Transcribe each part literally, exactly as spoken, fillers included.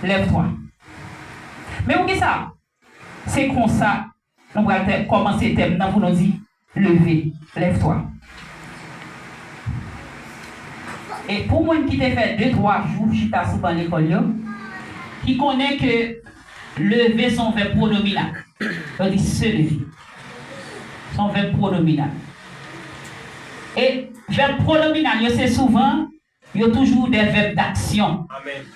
lève-toi. Men poukisa? Se konsa nou pral tè- kòmanse tèm nan pou nou di, leve, lève-toi. E pou moun ki te fè de, twa jou chita sou ban lekòl yo, ki konnen ke leve se yon vèb pwonominal. Yo di se leve. Se yon vèb pwonominal. E vèb pwonominal yo se souvan, yo toujou de vèb daksyon. Amèn.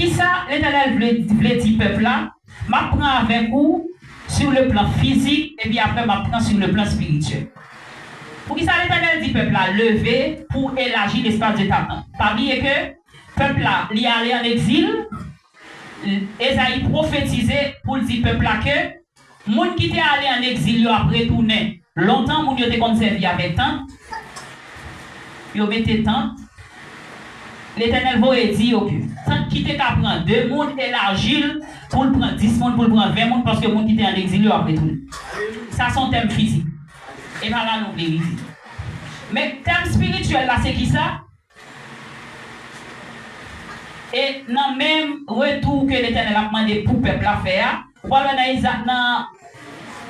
Kisa Letènèl vle, vle di pèp la? M ap pran avèk ou sur le plan fizik, epi apre m ap pran sur le plan spirityèl. Poukisa Letènèl di pèp la, leve pou elaji lespas de ta tant? Pa bliye ke pèp la, li ale an egzil, Ezayi pwofetize pou l di pèp la ke moun ki te ale an egzil yo ap retounen. Lontan, moun yo te konn sèvi avèk tant. Yo mete tant. Letènèl voye di yo ke tant ki te ka pran de moun, elaji l pou l pran dis moun, pou l pran ven moun, paske moun ki te an egzil yo ap retounen. Sa se yon tèm fizik. E pa la nou vle rive. Men tèm espirityèl la, se kisa? E nan menm retou ke Letènèl ap mande pou pèp la fè a, ou pral wè nan Iza-, nan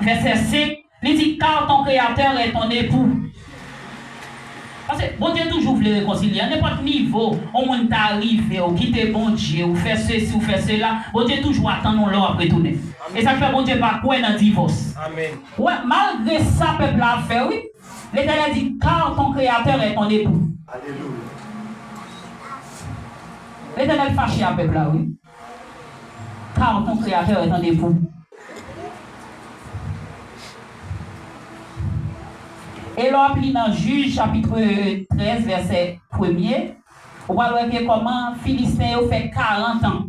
vèsè senk, li di, car ton Créateur est ton époux. Paske Bondye toujou vle rekonsilye. Nenpòt nivo yon moun ta rive, ou kite Bondye, ou fè sesi, ou fè sela, Bondye toujou atann ou lè w ap retounen. E sa k fè Bondye pa kwè nan divòs. Amèn. Wè, malgre sa pèp la ap fè, wi, Letènèl di, car ton Créateur est ton époux. Alelouya. Letènèl fache a pèp la, wi. Car ton Créateur est ton époux. E lè w ap li nan Jij, chapit trèz, vèsè premye, ou pral wè ke kòman Filisten yo fè karant an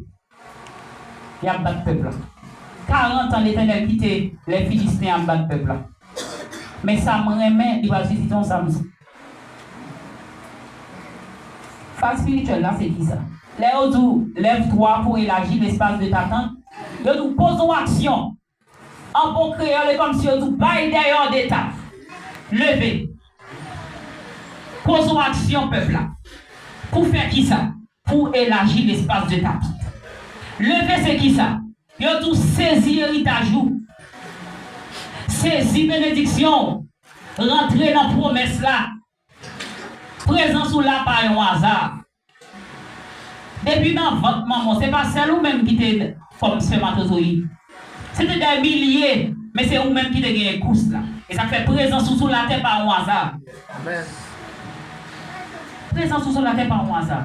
y ap bat pèp la. Karant an Letènèl kite lè Filisten ap bat pèp la. Men sa m renmen, li pral sisite yon sa m di. Faz espirityèl la, se kisa? Lè yo di w, lève-toi pour élargir l'espace de ta tente, yo di w, poze yon aksyon. An bon kreyòl, e kòmsi yo di w, bay dèyè w de ta. Leve. Poze yon aksyon, pèp la. Pou fè kisa? Pou elaji lespas de ta tant. Leve se kisa? Yo di w sezi eritaj ou. Sezi benediksyon w. Rantre nan pwomès la. Prezans ou la pa yon aza. Depi nan vant manman w, se pa sèl ou menm ki te fòm espèmatozoyid. Se te dè milye, men se ou menm ki te genyen kous la. E sa k fè prezans ou sou latè pa yon aza. Amèn. Prezans ou sou latè pa yon aza.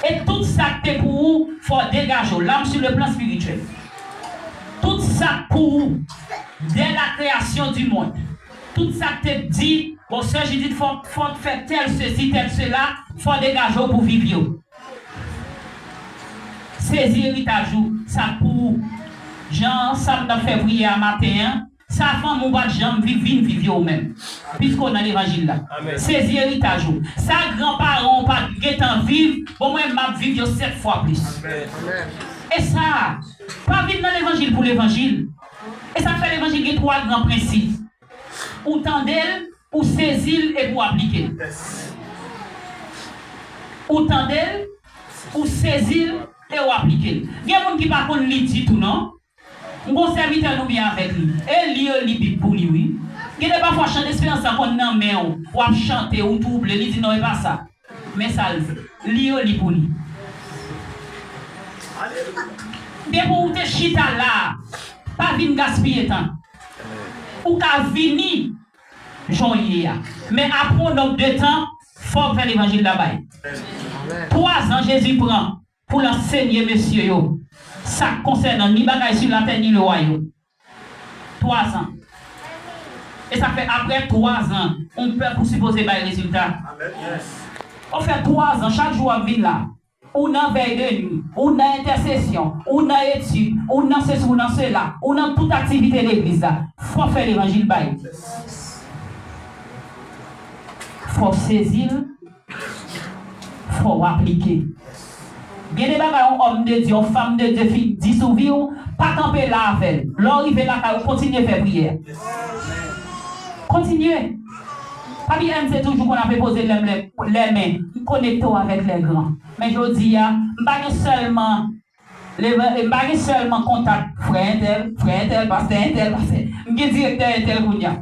E tout sa k te pou ou, fò w degaje w. La, m sur le plan spirituel. Tout sa k pou ou, dès la création du monde. Tout sa k te di, bon, sè Jidit, fò, fò w fè tèl sesi, tèl sela, fò w degaje w pou viv yo. Sezi eritaj ou, sa k pou ou. Jan Sam t ap fè priyè a maten an, sa fanmi w pa t janm viv, vin viv yo ou menm. Piske w nan levanjil la. Amèn. Sezi eritaj ou. Sa granparan w pa t gentan viv, bon, mwen, m ap viv yo sèt fwa plis. Amèn. E sa, pa vin nan levanjil pou levanjil. E sa k fè levanjil gen twa gran prensip. Ou tande l, ou sezi l, epi w aplike l. Ou tande l, ou sezi l, e w aplike l. Gen moun ki pa konn li ditou, non. M gon sèvitè nou byen avèk li. E li yo li Bib pou li, wi. Gen de pafwa chan desperans la konn nan men w, w ap chante, ou twouble, li di, "Non, e pa sa." Men sa l di, li yo li pou li. Depi w te chita la, pa vin gaspiye tan. Ou ka vini jan w ye a. Men apre yon nonb de tan, fò w fè levanjil la bay. Twa zan Jezi pran pou l ansenye mesye yo sa k konsènan ni bagay sou latè ni le wayòm. Twa zan. E sa fè apre twa zan, yon pèp ou sipoze bay rezilta. Ou fè twa zan, chak jou w ap vin la. Ou nan vèy de nwi, ou nan entèsesyon, ou nan etid, ou nan sesi, ou nan sela, ou nan tout aktivite legliz la. Fò w fè levanjil bay. Fò w sezi l, fò w aplike. Gen de bagay yon òm de Dye, yon fanm de Dye fin di sou vi w, pa kanpe la avè l. Lè w rive lakay ou, kontinye fè priyè. Kontinye. Papi M C toujou konn ape poze lè m, lè, lè men. M konekte w avèk lè gran. Men jodi a, m pa gen sèlman levan- m pa gen sèlman kontak frè entèl, frè entèl, pastè entèl, pastè. M gen direktè entèl kounye a.